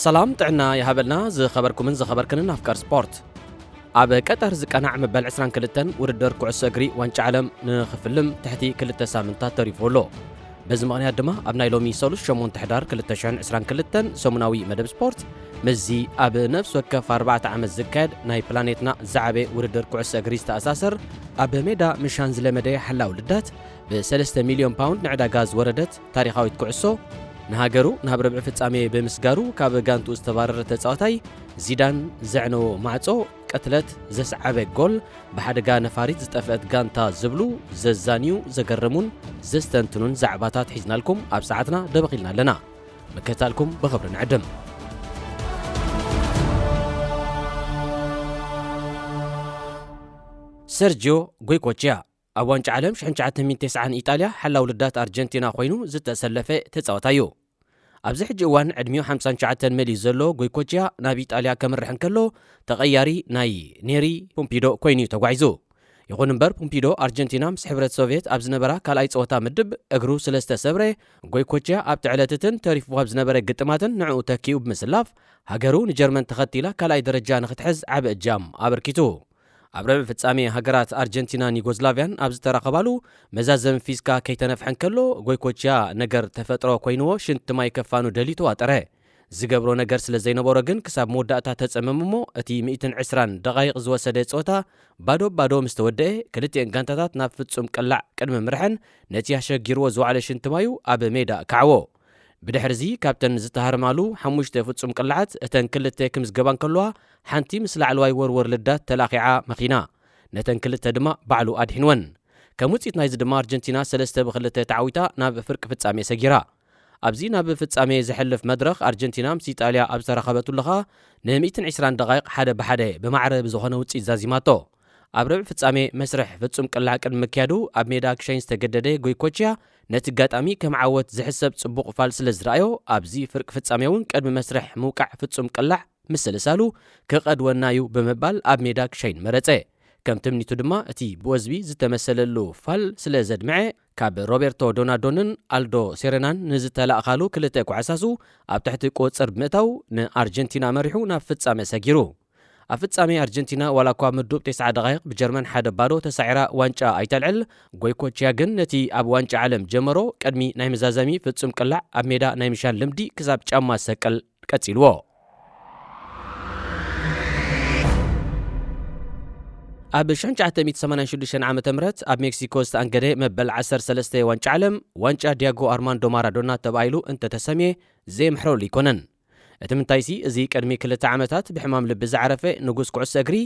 ሰላም ጥዕና ይሃበልና ዝኸበርኩምን ዝኸበርክንን ኣፍቃር ስፖርት። ኣብ ቀጠር ዝቀናዕ መበል ዕስራን ክልተን ውድድር ኩዕሶ እግሪ ዋንጫ ዓለም ንኽፍልም ትሕቲ ክልተ ሳምንታት ተሪፉ ኣሎ። በዚ ምኽንያት ድማ ኣብ ናይ ሎሚ ሰሉስ ሸሞንተ ሕዳር ክልተ ሽሕን ዕስራን ክልተን ሰሙናዊ መደብ ስፖርት ምስዚ ኣብ ነፍሲ ወከፍ ኣርባዕተ ዓመት ዝካየድ ናይ ፕላኔትና ዝዓበየ ውድድር ኩዕሶ እግሪ ዝተኣሳሰር ኣብ ሜዳ ምሻን ዝለመደ ሓላው ልዳት ብሰለስተ ሚልዮን ፓውንድ ንዕዳጋ ዝወረደት ታሪኻዊት ኩዕሶ ንሃገሩ ናብ ርብዒ ፍጻሜ ብምስጋሩ ካብ ጋንቱ ዝተባረረ ተጻዋታይ ዚዳን ዘዕነዎ ማዕጾ ቅትለት ዘስዓበ ጎል ብሓደጋ ነፋሪት ዝጠፍአት ጋንታ ዝብሉ ዘዛንዩ ዘገርሙን ዘስተንትኑን ዛዕባታት ሒዝናልኩም ኣብ ሰዓትና ደበኺልና ኣለና። ምክትታልኩም ብኽብሪ ንዕድም። ሰርጂዮ ጎይኮቺያ ኣብ ዋንጫ ዓለም ሽሕን ትሽዓተ ሚእትን ተስዓን ኢጣልያ ሓላው ልዳት ኣርጀንቲና ኮይኑ ዝተሰለፈ ተጻዋታይ እዩ። ኣብዚ ሕጂ እዋን ዕድሚኡ ሓምሳን ትሽዓተን መሊኡ ዘሎ ጎይኮቺያ ናብ ኢጣልያ ከምርሕ እንከሎ ተቐያሪ ናይ ኔሪ ፖምፒዶ ኮይኑ እዩ ተጓዒዙ። ይኹን እምበር ፖምፒዶ ኣርጀንቲና ምስ ሕብረት ሶቭየት ኣብ ዝነበራ ካልኣይ ጸወታ ምድብ እግሩ ስለ ዝተሰብረ ጎይኮቺያ ኣብቲ ዕለትትን ተሪፉ ኣብ ዝነበረ ግጥማትን ንዕኡ ተኪኡ ብምስላፍ ሃገሩ ንጀርመን ተኸቲላ ካልኣይ ደረጃ ንኽትሕዝ ዓቢ እጃም ኣበርኪቱ። ኣብ ርብዒ ፍጻሜ ሃገራት ኣርጀንቲናን ዩጎዝላቭያን ኣብ ዝተራኸባሉ መዛዘሚ ፊስካ ከይተነፍሐ እንከሎ ጎይኮቺያ ነገር ተፈጥሮ ኮይንዎ ሽንቲ ማይ ከፋኑ ደልዩ ተዋጠረ። ዝገብሮ ነገር ስለ ዘይነበሮ ግን ክሳብ መወዳእታ ተጸመመ እሞ እቲ ሚእትን ዕስራን ደቓይቕ ዝወሰደ ጸወታ ባዶ ባዶ ምስ ተወደአ ክልቲኤን ጋንታታት ናብ ፍጹም ቅላዕ ቅድሚ ምርሐን ነቲ ኣሸጊርዎ ዝወዓለ ሽንቲ ማዩ ኣብ ሜዳ ከዓዎ። ብድሕርዚ ካብተን ዝተሃርማሉ ሓሙሽተ ፍጹም ቅላዓት እተን ክልተ ክምዝገባ እንከለዋ ሓንቲ ምስ ላዕለዋይ ወርወር ልዳት ተላኺዓ መኺና። ነተን ክልተ ድማ ባዕሉ ኣድሒንወን። ከም ውጽኢት ናይዚ ድማ ኣርጀንቲና ሰለስተ ብክልተ ተዓዊታ ናብ ፍርቂ ፍጻሜ ሰጊራ። ኣብዚ ናብ ፍጻሜ ዘሕልፍ መድረኽ ኣርጀንቲና ምስ ኢጣልያ ኣብ ዝተራኸበትሉ ኸኣ ን ሚእትን ዕስራን ደቓይቕ ሓደ ብሓደ ብማዕረ ብዝኾነ ውጽኢት ዛዚማቶ። ኣብ ርብዒ ፍጻሜ መስርሕ ፍጹም ቅላዕ ቅድሚ ምክያዱ ኣብ ሜዳ ክሸይን ዝተገደደ ጎይኮቺያ ነቲ ኣጋጣሚ ከም ዓወት ዝሕሰብ ጽቡቕ ፋል ስለ ዝረኣዮ ኣብዚ ፍርቂ ፍጻሜ እውን ቅድሚ መስርሕ ምውቃዕ ፍጹም ቅላዕ ምስልሳሉ ክቐድወና እዩ ብምባል ኣብ ሜዳ ክሸይን መረጸ። ከም ትምኒቱ ድማ እቲ ብወዝቢ ዝተመሰለሉ ፋል ስለ ዘድምዐ ካብ ሮቤርቶ ዶናዶንን ኣልዶ ሴረናን ንዝተላእኻሉ ክልተ ኳዕሳሱ ኣብ ትሕቲ ቁጽር ብምእታው ንኣርጀንቲና መሪሑ ናብ ፍጻሜ ሰጊሩ። ኣብ ፍጻሜ ኣርጀንቲና ዋላ እኳ ምዱብ ተስዓ ደቓይቕ ብጀርመን ሓደ ባዶ ተሳዒራ ዋንጫ ኣይተልዕል፣ ጎይኮቺያ ግን ነቲ ኣብ ዋንጫ ዓለም ጀመሮ ቅድሚ ናይ መዛዘሚ ፍጹም ቅላዕ ኣብ ሜዳ ናይ ምሻን ልምዲ ክሳብ ጫማ ዝሰቅል ቀጺልዎ። ኣብ ሽሕን ትሽዓተ ሚእትን ሰማንያን ሽዱሽተን ዓመተ ምህረት ኣብ ሜክሲኮ ዝተኣንገደ መበል ዓሰርተ ሰለስተ ዋንጫ ዓለም ዋንጫ ዲያጎ ኣርማንዶ ማራዶና ተባሂሉ እንተተሰምየ ዘየምሕረሉ ኣይኮነን። እቲ ምንታይሲ እዚ ቅድሚ ክልተ ዓመታት ብሕማም ልቢ ዝዓረፈ ንጉስ ኩዕሶ እግሪ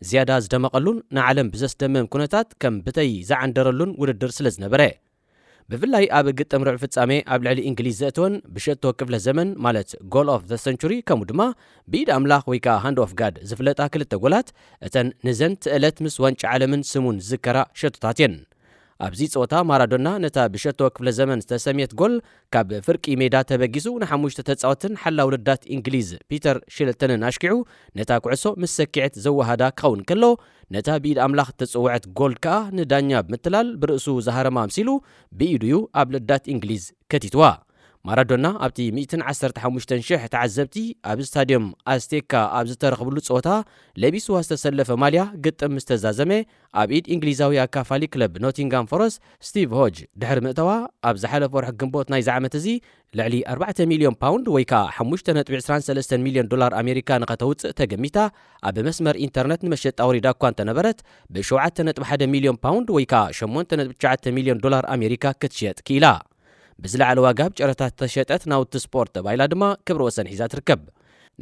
ዝያዳ ዝደመቐሉን ንዓለም ብዘስደምም ኩነታት ከም ብተይ ዝዓንደረሉን ውድድር ስለ ዝነበረ። ብፍላይ ኣብ ግጥም ርብዒ ፍጻሜ ኣብ ልዕሊ እንግሊዝ ዘእተወን ብሸቶ ክፍለ ዘመን ማለት ጎል ኦፍ ዘ ሰንቹሪ ከምኡ ድማ ብኢድ ኣምላኽ ወይ ከዓ ሃንድ ኦፍ ጋድ ዝፍለጣ ክልተ ጎላት እተን ንዘን ትእለት ምስ ዋንጫ ዓለምን ስሙን ዝዝከራ ሸቶታት እየን። ኣብዚ ጸወታ ማራዶና ነታ ብሸቶ ክፍለ ዘመን ዝተሰምየት ጎል ካብ ፍርቂ ሜዳ ተበጊሱ ንሓሙሽተ ተጻወትን ሓላው ልዳት እንግሊዝ ፒተር ሽልተንን ኣሽኪዑ ነታ ኩዕሶ ምስ ሰኪዐት ዘወሃዳ ክኸውን ከሎ ነታ ብኢድ ኣምላኽ እተጸውዐት ጎል ከኣ ንዳኛ ብምትላል ብርእሱ ዝሃረማ ኣምሲሉ ብኢዱ እዩ ኣብ ልዳት እንግሊዝ ከቲትዋ። ማራዶና ኣብቲ ሚእትን ዓሰርተ ሓሙሽተን ሽሕ ተዓዘብቲ ኣብ ስታድዮም ኣስቴካ ኣብ ዝተረኽብሉ ጸወታ ለቢስዋ ዝተሰለፈ ማልያ ግጥም ምስ ተዛዘመ ኣብ ኢድ እንግሊዛዊ ኣካፋሊ ክለብ ኖቲንጋም ፎረስት ስቲቭ ሆጅ ድሕሪ ምእተዋ ኣብ ዝሓለፈ ወርሒ ግንቦት ናይዚ ዓመት እዚ ልዕሊ ኣርባዕተ ሚልዮን ፓውንድ ወይ ከኣ ሓሙሽተ ነጥቢ ዕስራን ሰለስተን ሚልዮን ዶላር ኣሜሪካ ንኸተውጽእ ተገሚታ ኣብ መስመር ኢንተርነት ንመሸጣ ወሪዳ እኳ እንተነበረት ብሸውዓተ ነጥቢ ሓደ ሚልዮን ፓውንድ ወይ ከኣ ሸሞንተ ነጥቢ ትሽዓተ ሚልዮን ዶላር ኣሜሪካ ክትሽየጥ ክኢላ። ብዝለዓለ ዋጋ ኣብ ጨረታ ዝተሸጠት ናውቲ ስፖርት ተባሂላ ድማ ክብረ ወሰን ሒዛ ትርከብ።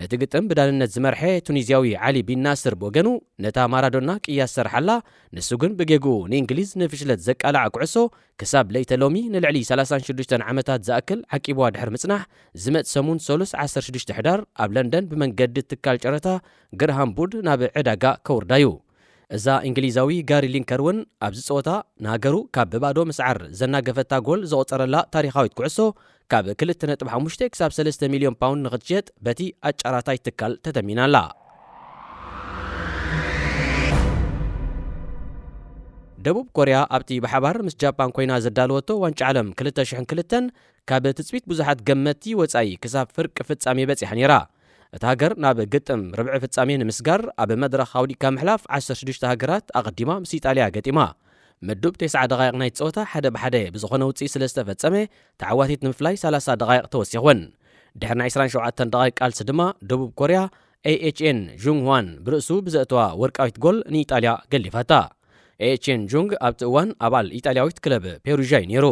ነቲ ግጥም ብዳንነት ዝመርሐ ቱኒዝያዊ ዓሊ ቢን ናስር ብወገኑ ነታ ማራዶና ቅያስ ሰርሓላ፣ ንሱ ግን ብጌግኡ ንእንግሊዝ ንፍሽለት ዘቃልዓ ኩዕሶ ክሳብ ለይተ ሎሚ ንልዕሊ ሰላሳን ሽዱሽተን ዓመታት ዝኣክል ዓቂብዋ ድሕሪ ምጽናሕ ዝመጽእ ሰሙን ሰሉስ ዓሰርተ ሽዱሽተ ሕዳር ኣብ ለንደን ብመንገዲ ትካል ጨረታ ግርሃም ቡድ ናብ ዕዳጋ ከውርዳ እዩ። እዛ እንግሊዛዊ ጋሪ ሊንከር እውን ኣብዚ ጸወታ ንሃገሩ ካብ ብባዶ ምስዓር ዘናገፈታ ጎል ዘቑጸረላ ታሪኻዊት ኩዕሶ ካብ ክልተ ነጥቢ ሓሙሽተ ክሳብ ሰለስተ ሚልዮን ፓውንድ ንኽትሸየጥ በቲ ኣጫራታይ ትካል ተተሚና ኣላ። ደቡብ ኮርያ ኣብቲ ብሓባር ምስ ጃፓን ኮይና ዘዳለወቶ ዋንጫ ዓለም ክልተ ሽሕን ክልተን ካብ ትጽቢት ብዙሓት ገመትቲ ወጻኢ ክሳብ ፍርቂ ፍጻሜ በጺሓ ነይራ። እታ ሃገር ናብ ግጥም ርብዒ ፍጻሜ ንምስጋር ኣብ መድረኽ ኣውዲቕካ ምሕላፍ ዓሰርተ ሽዱሽተ ሃገራት ኣቐዲማ ምስ ኢጣልያ ገጢማ። ምዱብ ተስዓ ደቓይቕ ናይ ጸወታ ሓደ ብሓደ ብዝኾነ ውጽኢት ስለ ዝተፈጸመ፣ ተዓዋቲት ንምፍላይ ሰላሳ ደቓይቕ ተወሲኽወን። ድሕሪ ናይ ዕስራን ሸውዓተን ደቓይቕ ቃልሲ ድማ ደቡብ ኮርያ ኤኤችኤን ጁንግዋን ብርእሱ ብዘእተዋ ወርቃዊት ጎል ንኢጣልያ ገሊፋታ። ኤኤችኤን ጁንግ ኣብቲ እዋን ኣባል ኢጣልያዊት ክለብ ፔሩዥያ እዩ ነይሩ።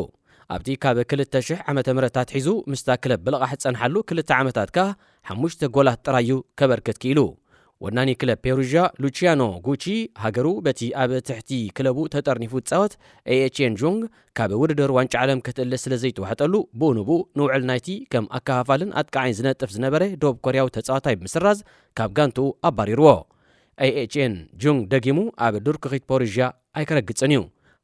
ኣብቲ ካብ ክልተ ሽሕ ዓመተ ምህረት ኣትሒዙ ምስታ ክለብ ብልቓሕ ዝጸንሓሉ ክልተ ዓመታት ከኣ ሓሙሽተ ጎላት ጥራይ እዩ ከበርክት ክኢሉ። ወናኒ ክለብ ፔሩዥያ ሉቺያኖ ጉቺ፣ ሃገሩ በቲ ኣብ ትሕቲ ክለቡ ተጠርኒፉ ዝጻወት ኤኤችኤን ጁንግ ካብ ውድድር ዋንጫ ዓለም ክትእለ ስለ ዘይተዋሕጠሉ፣ ብኡ ንብኡ ንውዕል ናይቲ ከም ኣከፋፋልን ኣጥቃዓይን ዝነጥፍ ዝነበረ ደቡብ ኮርያዊ ተጻዋታይ ብምስራዝ ካብ ጋንትኡ ኣባሪርዎ። ኤኤችኤን ጁንግ ደጊሙ ኣብ ዱርክኺት ፖሪዥያ ኣይከረግጽን እዩ።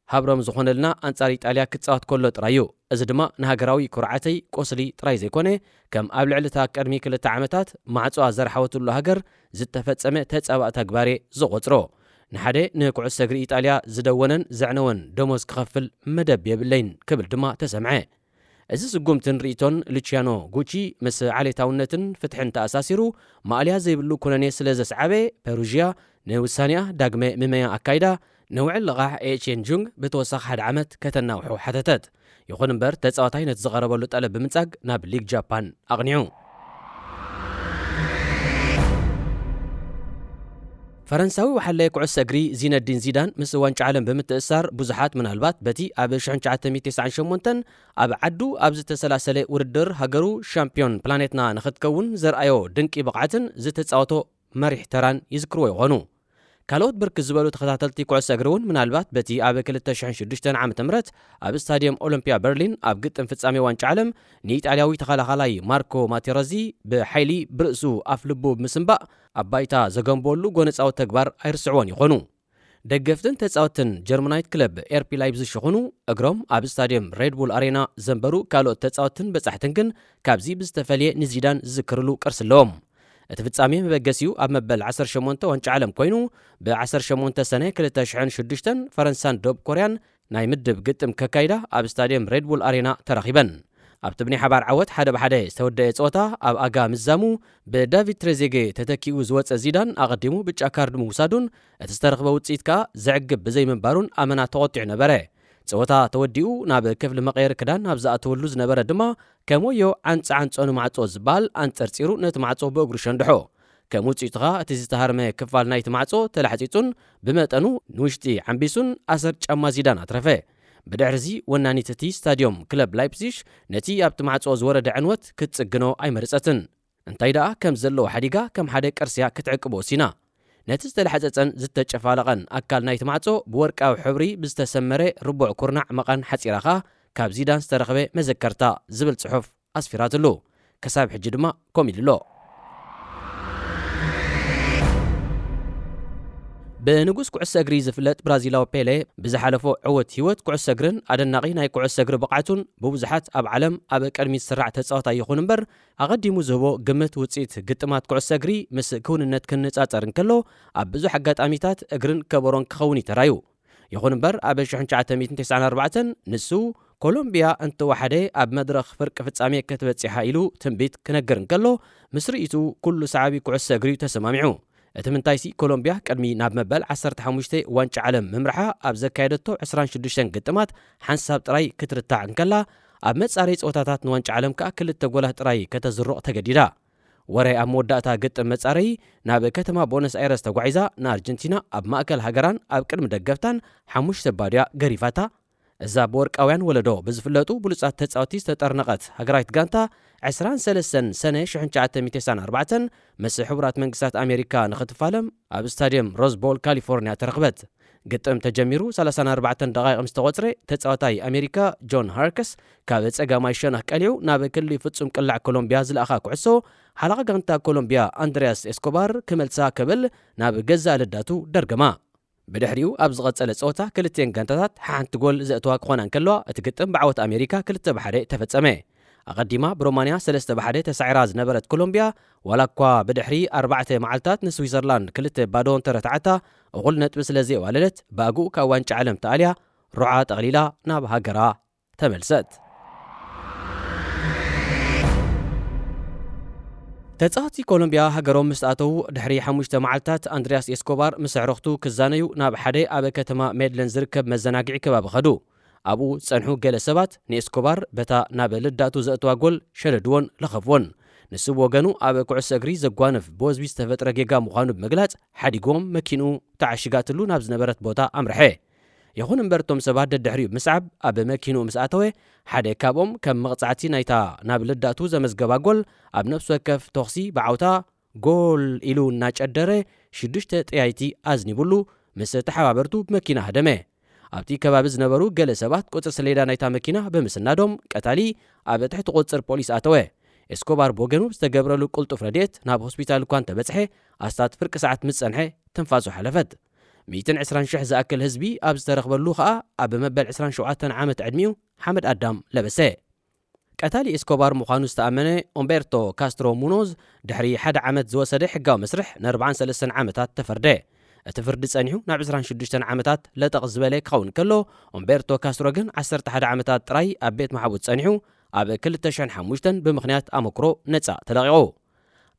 ሃብሮም ዝኾነልና ኣንጻር ኢጣልያ ክጻወት ከሎ ጥራይ እዩ። እዚ ድማ ንሃገራዊ ኩርዓተይ ቁስሊ ጥራይ ዘይኮነ፣ ከም ኣብ ልዕሊ እታ ቅድሚ ክልተ ዓመታት ማዕጾኣ ዘርሓወትሉ ሃገር ዝተፈጸመ ተጻባእ ተግባር እየ ዝቖጽሮ። ንሓደ ንኩዕሶ እግሪ ኢጣልያ ዝደወነን ዘዕነወን ደሞዝ ክኸፍል መደብ የብለይን ክብል ድማ ተሰምዐ። እዚ ስጉምትን ርእይቶን ሉቺያኖ ጉቺ ምስ ዓሌታውነትን ፍትሕን ተኣሳሲሩ ማእልያ ዘይብሉ ኩነኔ ስለ ዘስዓበ፣ ፔሩዥያ ንውሳኔኣ ዳግመ ምመያ ኣካይዳ፣ ንውዕል ልቓሕ ኤኤችኤን ጁንግ ብተወሳኺ ሓደ ዓመት ከተናውሖ ሓተተት። ይኹን እምበር፣ ተጻዋታይ ነቲ ዝቐረበሉ ጠለብ ብምንጻግ ናብ ሊግ ጃፓን ኣቕኒዑ። ፈረንሳዊ ወሓለ ኩዕሶ እግሪ ዚነዲን ዚዳን ምስ ዋንጫ ዓለም ብምትእሳር፣ ብዙሓት ምናልባት በቲ ኣብ ሽሕን ትሽዓተ ሚእትን ተስዓን ሸሞንተን ኣብ ዓዱ ኣብ ዝተሰላሰለ ውድድር ሃገሩ ሻምፒዮን ፕላኔትና ንኽትከውን ዘርኣዮ ድንቂ ብቕዓትን ዝተጻወቶ መሪሕ ተራን ይዝክርዎ ይኾኑ። ካልኦት ብርክት ዝበሉ ተኸታተልቲ ኩዕሶ እግሪ እውን ምናልባት በቲ ኣብ ክልተ ሽሕን ሽዱሽተን ዓመተ ምህረት ኣብ ስታድየም ኦሎምፒያ በርሊን ኣብ ግጥም ፍጻሜ ዋንጫ ዓለም ንኢጣልያዊ ተኸላኻላይ ማርኮ ማቴረዚ ብሓይሊ ብርእሱ ኣፍ ልቡ ብምስንባእ ኣብ ባይታ ዘገንበሉ ጎነጻዊ ተግባር ኣይርስዕዎን ይኾኑ። ደገፍትን ተጻወትን ጀርመናዊት ክለብ ኤርቢ ላይፕዚሽ ይኹኑ፣ እግሮም ኣብ ስታድየም ሬድቡል ኣሬና ዘንበሩ ካልኦት ተጻወትን በጻሕትን ግን ካብዚ ብዝተፈልየ ንዚዳን ዝዝክርሉ ቅርሲ ኣለዎም። እቲ ፍጻሜ መበገሲኡ ኣብ መበል ዓሰርተ ሸሞንተ ዋንጫ ዓለም ኮይኑ፣ ብ ዓሰርተ ሸሞንተ ሰነ ክልተ ሽሕን ሽዱሽተን ፈረንሳን ደቡብ ኮርያን ናይ ምድብ ግጥም ከካይዳ ኣብ ስታድየም ሬድቡል ኣሬና ተራኺበን። ኣብቲ ብናይ ሓባር ዓወት ሓደ ብሓደ ዝተወደአ ጸወታ ኣብ ኣጋ ምዛሙ ብዳቪድ ትሬዜጌ ተተኪኡ ዝወጸ ዚዳን ኣቐዲሙ ብጫ ካርድ ምውሳዱን እቲ ዝተረኽበ ውጽኢት ከኣ ዘዕግብ ብዘይምንባሩን ኣመና ተቖጢዑ ነበረ። ጸወታ ተወዲኡ ናብ ክፍሊ መቐየሪ ክዳን ኣብ ዝኣተወሉ ዝነበረ ድማ ከም ወዮ ዓንጸ ዓንጾ ንማዕጾ ዝበሃል ኣንጸርጺሩ ነቲ ማዕጾ ብእግሩ ሸንድሖ። ከም ውጽኢቱ ኸኣ እቲ ዝተሃርመ ክፋል ናይቲ ማዕጾ ተላሕጺጹን ብመጠኑ ንውሽጢ ዓምቢሱን ኣሰር ጫማ ዚዳን ኣትረፈ። ብድሕርዚ ወናኒት እቲ ስታድዮም ክለብ ላይፕዚሽ ነቲ ኣብቲ ማዕጾ ዝወረደ ዕንወት ክትጽግኖ ኣይመረጸትን። እንታይ ደኣ ከም ዘለዎ ሓዲጋ ከም ሓደ ቅርሲ እያ ክትዕቅቦ ወሲና። ነቲ ዝተላሕጸጸን ዝተጨፋለቐን ኣካል ናይቲ ማዕጾ ብወርቃዊ ሕብሪ ብዝተሰመረ ርቡዕ ኩርናዕ መቓን ሓጺራ ኸኣ ካብ ዚዳን ዝተረኽበ መዘከርታ ዝብል ጽሑፍ ኣስፊራትሉ። ክሳብ ሕጂ ድማ ከምኡ ኢሉ ኣሎ። ብንጉስ ኩዕሶ እግሪ ዝፍለጥ ብራዚላዊ ፔሌ ብዝሓለፎ ዕዉት ህይወት ኩዕሶ እግርን ኣደናቒ ናይ ኩዕሶ እግሪ ብቕዓቱን ብብዙሓት ኣብ ዓለም ኣብ ቅድሚት ዝስራዕ ተጻዋታይ ይኹን እምበር፣ ኣቐዲሙ ዝህቦ ግምት ውጽኢት ግጥማት ኩዕሶ እግሪ ምስ ክውንነት ክነጻጸር እንከሎ፣ ኣብ ብዙሕ ኣጋጣሚታት እግርን ከበሮን ክኸውን እዩ ተራዩ። ይኹን እምበር፣ ኣብ ሽሕን ትሽዓተ ሚእትን ተስዓን ኣርባዕተን ንሱ ኮሎምቢያ እንተወሓደ ኣብ መድረኽ ፍርቂ ፍጻሜ ክትበጽሕ ኢሉ ትንቢት ክነግር እንከሎ፣ ምስ ርእይቱ ኩሉ ሰዓቢ ኩዕሶ እግሪ እዩ ተሰማሚዑ። እቲ ምንታይሲ፣ ኮሎምቢያ ቅድሚ ናብ መበል ዓሰርተ ሓሙሽተ ዋንጫ ዓለም ምምርሓ ኣብ ዘካየደቶ ዕስራን ሽዱሽተን ግጥማት ሓንሳብ ጥራይ ክትርታዕ እንከላ፣ ኣብ መጻረዪ ጸወታታት ንዋንጫ ዓለም ከኣ ክልተ ጎላት ጥራይ ከተዝርቕ ተገዲዳ። ወረ ኣብ መወዳእታ ግጥም መጻረዪ ናብ ከተማ ቦነስ ኣይረስ ተጓዒዛ ንኣርጀንቲና ኣብ ማእከል ሃገራን ኣብ ቅድሚ ደገፍታን ሓሙሽተ ባዶ እያ ገሪፋታ። እዛ ብወርቃውያን ወለዶ ብዝፍለጡ ብሉጻት ተጻወትቲ ዝተጠርነቐት ሃገራዊት ጋንታ፣ ዕስራን ሰለስተን ሰነ ሽሕን ትሽዓተ ሚእትን ተስዓን ኣርባዕተን ምስ ሕቡራት መንግስታት ኣሜሪካ ንኽትፋለም ኣብ ስታድየም ሮዝ ቦል ካሊፎርኒያ ተረኽበት። ግጥም ተጀሚሩ ሰላሳን ኣርባዕተን ደቓይቕ ምስ ተቖጽረ፣ ተጻዋታይ ኣሜሪካ ጆን ሃርከስ ካብ ጸጋማይ ሸነኽ ቀሊዑ ናብ ክሊ ፍጹም ቅላዕ ኮሎምቢያ ዝለኣኻ ኩዕሶ፣ ሓለቓ ጋንታ ኮሎምቢያ ኣንድሪያስ ኤስኮባር ክመልሳ ክብል ናብ ገዛእ ልዳቱ ደርገማ። ብድሕሪኡ ኣብ ዝቐጸለ ጸወታ ክልቲኤን ጋንታታት ሓንቲ ጎል ዘእተዋ ክኾና እንከለዋ፣ እቲ ግጥም ብዓወት ኣሜሪካ ክልተ ብሓደ ተፈጸመ። ኣቐዲማ ብሮማንያ ሰለስተ ብሓደ ተሳዒራ ዝነበረት ኮሎምቢያ፣ ዋላ እኳ ብድሕሪ ኣርባዕተ መዓልታት ንስዊዘርላንድ ክልተ ባዶ እንተረትዓታ፣ እኹል ነጥቢ ስለ ዘየዋለለት፣ ብኣግኡ ካብ ዋንጫ ዓለም ተኣልያ፣ ሩዓ ጠቕሊላ ናብ ሃገራ ተመልሰት። ተጻወትቲ ኮሎምብያ ሃገሮም ምስ ኣተዉ ድሕሪ ሓሙሽተ መዓልታት፣ ኣንድሪያስ ኤስኮባር ምስ ኣዕሩኽቱ ክዛነዩ ናብ ሓደ ኣብ ከተማ ሜድለን ዝርከብ መዘናግዒ ከባቢ ከዱ። ኣብኡ ዝጸንሑ ገለ ሰባት ንኤስኮባር በታ ናብ ልዳቱ ዘእተዋ ጎል ሸለድዎን ለኸፍዎን። ንሱ ብወገኑ፣ ኣብ ኩዕሶ እግሪ ዘጓንፍ ብወዝቢ ዝተፈጥረ ጌጋ ምዃኑ ብምግላጽ፣ ሓዲጎም መኪንኡ ተዓሺጋትሉ ናብ ዝነበረት ቦታ ኣምርሐ። ይኹን እምበር፣ እቶም ሰባት ደድሕሪኡ ብምስዓብ ኣብ መኪንኡ ምስ ኣተወ፣ ሓደ ካብኦም ከም መቕጻዕቲ ናይታ ናብ ልዳቱ ዘመዝገባ ጎል ኣብ ነፍሲ ወከፍ ተኹሲ ብዓውታ ጎል ኢሉ እናጨደረ ሽዱሽተ ጠያይቲ ኣዝኒቡሉ ምስ ተሓባበርቱ ብመኪና ሃደመ። ኣብቲ ከባቢ ዝነበሩ ገለ ሰባት ቁጽሪ ሰሌዳ ናይታ መኪና ብምስናዶም፣ ቀታሊ ኣብ ትሕቲ ቁጽር ፖሊስ ኣተወ። ኤስኮባር ብወገኑ ዝተገብረሉ ቅልጡፍ ረድኤት ናብ ሆስፒታል እኳ እንተበጽሐ፣ ኣስታት ፍርቂ ሰዓት ምስ ጸንሐ ትንፋሱ ሓለፈት። ሚእትን ዕስራን ሽሕ ዝኣክል ህዝቢ ኣብ ዝተረኽበሉ ኸኣ፣ ኣብ መበል ዕስራን ሸውዓተን ዓመት ዕድሚኡ ሓመድ ኣዳም ለበሰ። ቀታሊ ኤስኮባር ምዃኑ ዝተኣመነ ኦምቤርቶ ካስትሮ ሙኖዝ፣ ድሕሪ ሓደ ዓመት ዝወሰደ ሕጋዊ መስርሕ ንኣርባዓን ሰለስተን ዓመታት ተፈርደ። እቲ ፍርዲ ጸኒሑ ናብ ዕስራን ሽዱሽተን ዓመታት ለጠቕ ዝበለ ክኸውን ከሎ፣ ኦምቤርቶ ካስትሮ ግን ዓሰርተ ሓደ ዓመታት ጥራይ ኣብ ቤት ማሕቡስ ጸኒሑ፣ ኣብ ክልተ ሽሕን ሓሙሽተን ብምኽንያት ኣመክሮ ነጻ ተለቒቑ።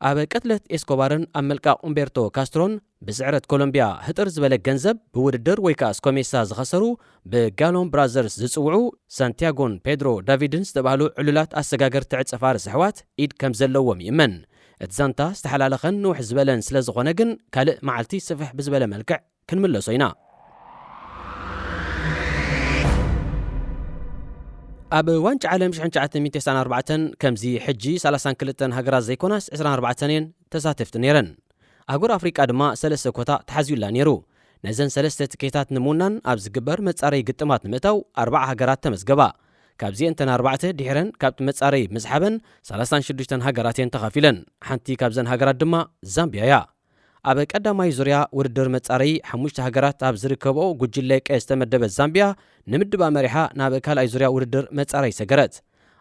ኣብ ቅትለት ኤስኮባርን ኣብ ምልቃቕ ኡምቤርቶ ካስትሮን ብስዕረት ኮሎምቢያ ህጥር ዝበለ ገንዘብ ብውድድር ወይ ከኣ ስኮሜሳ ዝኸሰሩ፣ ብጋሎም ብራዘርስ ዝጽውዑ ሳንቲያጎን ፔድሮ ዳቪድን ዝተባህሉ ዕሉላት ኣሰጋገርቲ ዕጸ ፋርስ ኣሕዋት ኢድ ከም ዘለዎም ይእመን። እቲ ዛንታ ዝተሓላለኸን ንውሕ ዝበለን ስለ ዝኾነ ግን፣ ካልእ መዓልቲ ስፍሕ ብዝበለ መልክዕ ክንምለሶ ኢና። ኣብ ዋንጫ ዓለም ሽሕን ትሽዓተ ሚእትን ተስዓን ኣርባዕተን ከምዚ ሕጂ ሰላሳን ክልተን ሃገራት ዘይኮናስ ዕስራን ኣርባዕተን እየን ተሳተፍቲ ነይረን። ኣህጉር ኣፍሪቃ ድማ ሰለስተ ኮታ ተሓዝዩላ ነይሩ። ነዘን ሰለስተ ትኬታት ንምውናን ኣብ ዝግበር መጻረዪ ግጥማት ንምእታው ኣርባዓ ሃገራት ተመዝገባ። ካብዚአን እተን ኣርባዕተ ድሒረን ካብቲ መጻረዪ ምስሓበን ሰላሳን ሽዱሽተን ሃገራት እየን ተኻፊለን። ሓንቲ ካብዘን ሃገራት ድማ ዛምቢያ እያ። ኣብ ቀዳማይ ዙርያ ውድድር መጻረዪ ሓሙሽተ ሃገራት ኣብ ዝርከብኦ ጉጅለ ቀ ዝተመደበት ዛምቢያ፣ ንምድባ መሪሓ ናብ ካልኣይ ዙርያ ውድድር መጻረዪ ሰገረት።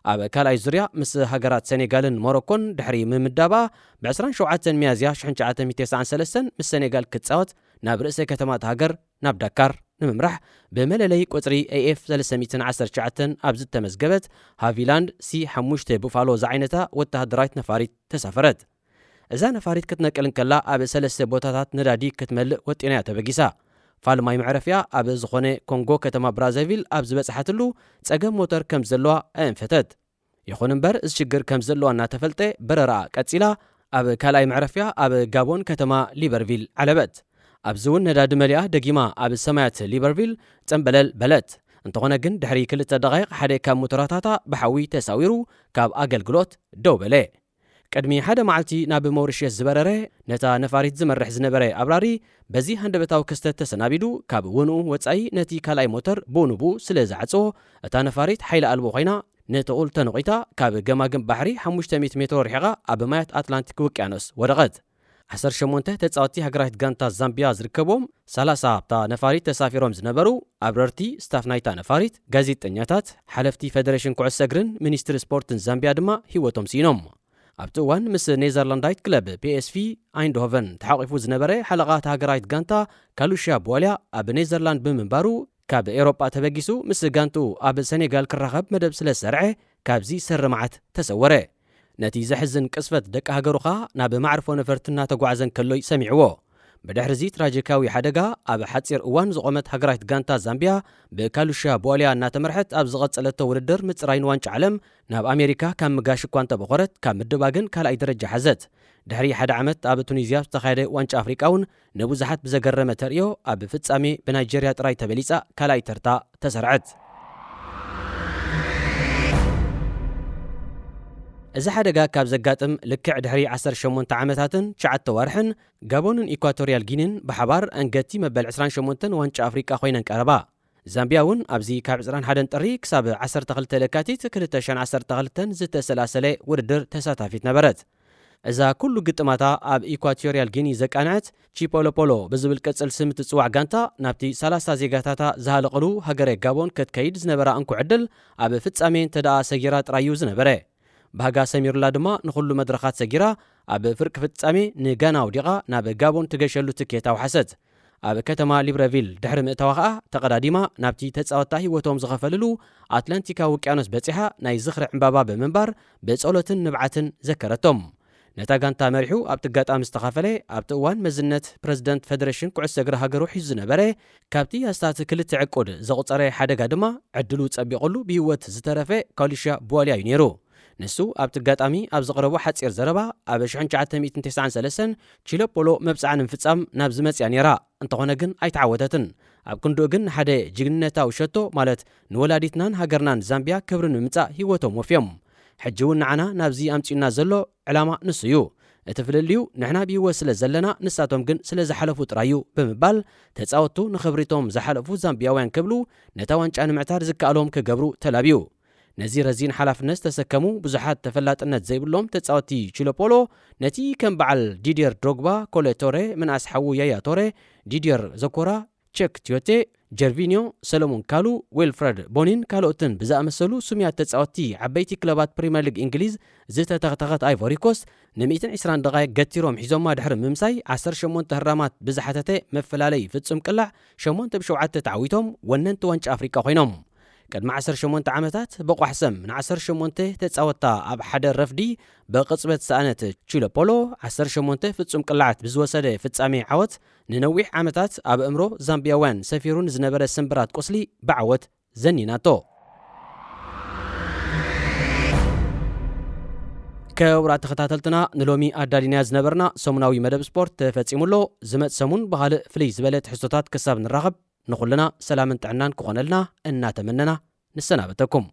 ኣብ ካልኣይ ዙርያ ምስ ሃገራት ሰኔጋልን ሞሮኮን ድሕሪ ምምዳባ፣ ብዕስራን ሸውዓተን ሚያዝያ ሽሕን ትሽዓተ ሚእትን ተስዓን ሰለስተን ምስ ሰኔጋል ክትጻወት ናብ ርእሰ ከተማ እታ ሃገር፣ ናብ ዳካር ንምምራሕ፣ ብመለለዪ ቁጽሪ ኤ ኤፍ ሰለስተ ሚእትን ዓሰርተ ትሽዓተን ኣብ ዝተመዝገበት ሃቪላንድ ሲ ሓሙሽተ ቡፋሎ ዝዓይነታ ወተሃደራዊት ነፋሪት ተሳፈረት። እዛ ነፋሪት ክትነቅል እንከላ፣ ኣብ ሰለስተ ቦታታት ነዳዲ ክትመልእ ወጢና እያ ተበጊሳ። ፋልማይ መዕረፊያ ኣብ ዝኾነ ኮንጎ ከተማ ብራዛቪል ኣብ ዝበጽሓትሉ፣ ጸገም ሞተር ከም ዘለዋ ኣየንፈተት። ይኹን እምበር፣ እዚ ሽግር ከም ዘለዋ እናተፈልጠ፣ በረራኣ ቀጺላ፣ ኣብ ካልኣይ መዕረፊያ ኣብ ጋቦን ከተማ ሊበርቪል ዓለበት። ኣብዚ እውን ነዳዲ መሊኣ ደጊማ ኣብ ሰማያት ሊበርቪል ጸምበለል በለት። እንተኾነ ግን፣ ድሕሪ ክልተ ደቓይቕ ሓደ ካብ ሞተራታታ ብሓዊ ተሳዊሩ ካብ ኣገልግሎት ደው በለ። ቅድሚ ሓደ መዓልቲ ናብ ሞሪሸስ ዝበረረ፣ ነታ ነፋሪት ዝመርሕ ዝነበረ ኣብራሪ፣ በዚ ሃንደበታዊ ክስተት ተሰናቢዱ፣ ካብ ወንኡ ወጻኢ ነቲ ካልኣይ ሞተር ብኡ ንብኡ ስለ ዝዓጸዎ፣ እታ ነፋሪት ሓይሊ ኣልቦ ኮይና፣ ንጥቑል ተነቒታ፣ ካብ ገማግም ባሕሪ ሓሙሽተ ሚእቲ ሜትሮ ርሒቓ ኣብ ማያት ኣትላንቲክ ውቅያኖስ ወደቐት። ዓሰርተ ሸሞንተ ተጻወትቲ ሃገራዊት ጋንታ ዛምቢያ ዝርከብዎም፣ ሰላሳ ኣብታ ነፋሪት ተሳፊሮም ዝነበሩ ኣብረርቲ፣ ስታፍ ናይታ ነፋሪት፣ ጋዜጠኛታት፣ ሓለፍቲ ፌደሬሽን ኩዕሶ እግርን ሚኒስትሪ ስፖርትን ዛምቢያ ድማ ህይወቶም ስኢኖም። ኣብቲ እዋን ምስ ኔዘርላንዳዊት ክለብ ፒ ኤስ ቪ ኣይንድሆቨን ተሓቂፉ ዝነበረ ሓለቓ እታ ሃገራዊት ጋንታ ካሉሽያ ቡዋልያ ኣብ ኔዘርላንድ ብምንባሩ፣ ካብ ኤውሮጳ ተበጊሱ ምስ ጋንትኡ ኣብ ሰኔጋል ክራኸብ መደብ ስለ ዝሰርዐ፣ ካብዚ ሰሪ መዓት ተሰወረ። ነቲ ዘሕዝን ቅስፈት ደቂ ሃገሩ ኸኣ ናብ ማዕርፎ ነፈርቲ እናተጓዕዘ እንከሎ እዩ ሰሚዕዎ። ብድሕሪ እዚ ትራጂካዊ ሓደጋ፣ ኣብ ሓጺር እዋን ዝቖመት ሃገራዊት ጋንታ ዛምቢያ ብካሉሽያ ቡዋልያ እናተመርሐት ኣብ ዝቐጸለቶ ውድድር ምጽራይ ንዋንጫ ዓለም ናብ ኣሜሪካ ካብ ምጋሽ እኳ እንተበኾረት፣ ካብ ምድባ ግን ካልኣይ ደረጃ ሓዘት። ድሕሪ ሓደ ዓመት ኣብ ቱኒዝያ ኣብ ዝተኻየደ ዋንጫ ኣፍሪቃ እውን ንብዙሓት ብዘገረመ ተርእዮ ኣብ ፍጻሜ ብናይጀርያ ጥራይ ተበሊጻ ካልኣይ ተርታ ተሰርዐት። እዚ ሓደጋ ካብ ዘጋጥም ልክዕ ድሕሪ ዓሰርተ ሸሞንተ ዓመታትን ትሽዓተ ኣዋርሕን፣ ጋቦንን ኢኳቶርያል ጊኒን ብሓባር ኣንገቲ መበል ዕስራን ሸሞንተን ዋንጫ ኣፍሪቃ ኮይነን ቀረባ። ዛምቢያ እውን ኣብዚ ካብ ዕስራን ሓደን ጥሪ ክሳብ ዓሰርተ ክልተ ለካቲት ክልተ ሽሕን ዓሰርተ ክልተን ዝተሰላሰለ ውድድር ተሳታፊት ነበረት። እዛ ኩሉ ግጥማታ ኣብ ኢኳቶርያል ጊኒ ዘቃንዐት ቺፖሎፖሎ ብዝብል ቅጽል ስም እትጽዋዕ ጋንታ፣ ናብቲ ሰላሳ ዜጋታታ ዝሃለቐሉ ሃገረ ጋቦን ክትከይድ ዝነበራ እንኮ ዕድል ኣብ ፍጻሜ እንተ ደኣ ሰጊራ ጥራይ እዩ ዝነበረ። ባህጋ ሰሚሩላ ድማ ንኹሉ መድረኻት ሰጊራ፣ ኣብ ፍርቂ ፍጻሜ ንጋና ኣውዲቓ ናብ ጋቦን ትገሸሉ ትኬት ኣውሓሰት። ኣብ ከተማ ሊብረቪል ድሕሪ ምእታዋ ኸኣ፣ ተቐዳዲማ ናብቲ ተጻወትታ ህይወቶም ዝኸፈልሉ ኣትላንቲካዊ ውቅያኖስ በጺሓ፣ ናይ ዝኽሪ ዕምባባ ብምንባር ብጸሎትን ንብዓትን ዘከረቶም። ነታ ጋንታ መሪሑ ኣብቲ ኣጋጣሚ ዝተኻፈለ ኣብቲ እዋን መዝነት ፕረዚደንት ፈደሬሽን ኩዕሶ እግሪ ሃገሩ ሒዙ ዝነበረ ካብቲ ኣስታት ክልተ ዕቁድ ዘቑጸረ ሓደጋ ድማ ዕድሉ ጸቢቑሉ ብህይወት ዝተረፈ ካሉሽያ ቡዋልያ እዩ ነይሩ። ንሱ ኣብቲ ኣጋጣሚ ኣብ ዘቕረቦ ሓጺር ዘረባ ኣብ ሽሕን ትሽዓተ ሚእትን ተስዓን ሰለስተን ቺለፖሎ መብጽዓ ንምፍጻም ናብ ዝመጽያ ነይራ፣ እንተኾነ ግን ኣይተዓወተትን። ኣብ ክንድኡ ግን ንሓደ ጅግንነታዊ ሸቶ ማለት ንወላዲትናን ሃገርናን ዛምቢያ ክብሪ ንምምጻእ ህይወቶም ወፍዮም። ሕጂ እውን ንዓና ናብዚ ኣምጺኡና ዘሎ ዕላማ ንሱ እዩ። እቲ ፍልልዩ ንሕና ብህይወት ስለ ዘለና ንሳቶም ግን ስለ ዝሓለፉ ጥራይ እዩ ብምባል ተጻወቱ ንኽብሪቶም ዝሓለፉ ዛምቢያውያን ክብሉ ነታ ዋንጫ ንምዕታር ዝከኣሎም ክገብሩ ተላብዩ። ነዚ ረዚን ሓላፍነት ዝተሰከሙ ብዙሓት ተፈላጥነት ዘይብሎም ተጻወቲ ቺሎፖሎ ነቲ ከም በዓል ዲድየር ድሮግባ፣ ኮለ ቶሬ፣ ምንኣስ ሓዉ ያያ ቶሬ፣ ዲድየር ዘኮራ፣ ቸክ ቲዮቴ፣ ጀርቪኒዮ፣ ሰለሞን ካሉ፣ ዊልፍረድ ቦኒን ካልኦትን ብዝኣመሰሉ ስሙያት ተጻወቲ ዓበይቲ ክለባት ፕሪምየር ሊግ እንግሊዝ ዝተተኽተኸት ኣይቮሪኮስ ን ሚእትን ዕስራን ደቓይቕ ገቲሮም ሒዞማ ድሕሪ ምምሳይ ዓሰርተ ሸሞንተ ህራማት ብዝሓተተ መፈላለይ ፍጹም ቅላዕ ሸሞንተ ብ ሸውዓተ ተዓዊቶም ወነንቲ ዋንጫ ኣፍሪቃ ኮይኖም። ቅድሚ ዓሰርተ ሸሞንተ ዓመታት ብቋሕ ሰም ን ዓሰርተ ሸሞንተ ተጻወታ ኣብ ሓደ ረፍዲ ብቕጽበት ሰኣነት ቺሎፖሎ ዓሰርተ ሸሞንተ ፍጹም ቅላዓት ብዝወሰደ ፍጻሜ ዓወት ንነዊሕ ዓመታት ኣብ ኣእምሮ ዛምቢያውያን ሰፊሩ ንዝነበረ ስምብራት ቁስሊ ብዓወት ዘኒናቶ። ክቡራት ተኸታተልትና ንሎሚ ኣዳሊናዮ ዝነበርና ሰሙናዊ መደብ ስፖርት ተፈጺሙ ኣሎ። ዝመጽእ ሰሙን ብኻልእ ፍልይ ዝበለ ትሕዝቶታት ክሳብ ንራኸብ ንኹልና ሰላምን ጥዕናን ክኾነልና እናተመነና፣ ንሰናበተኩም።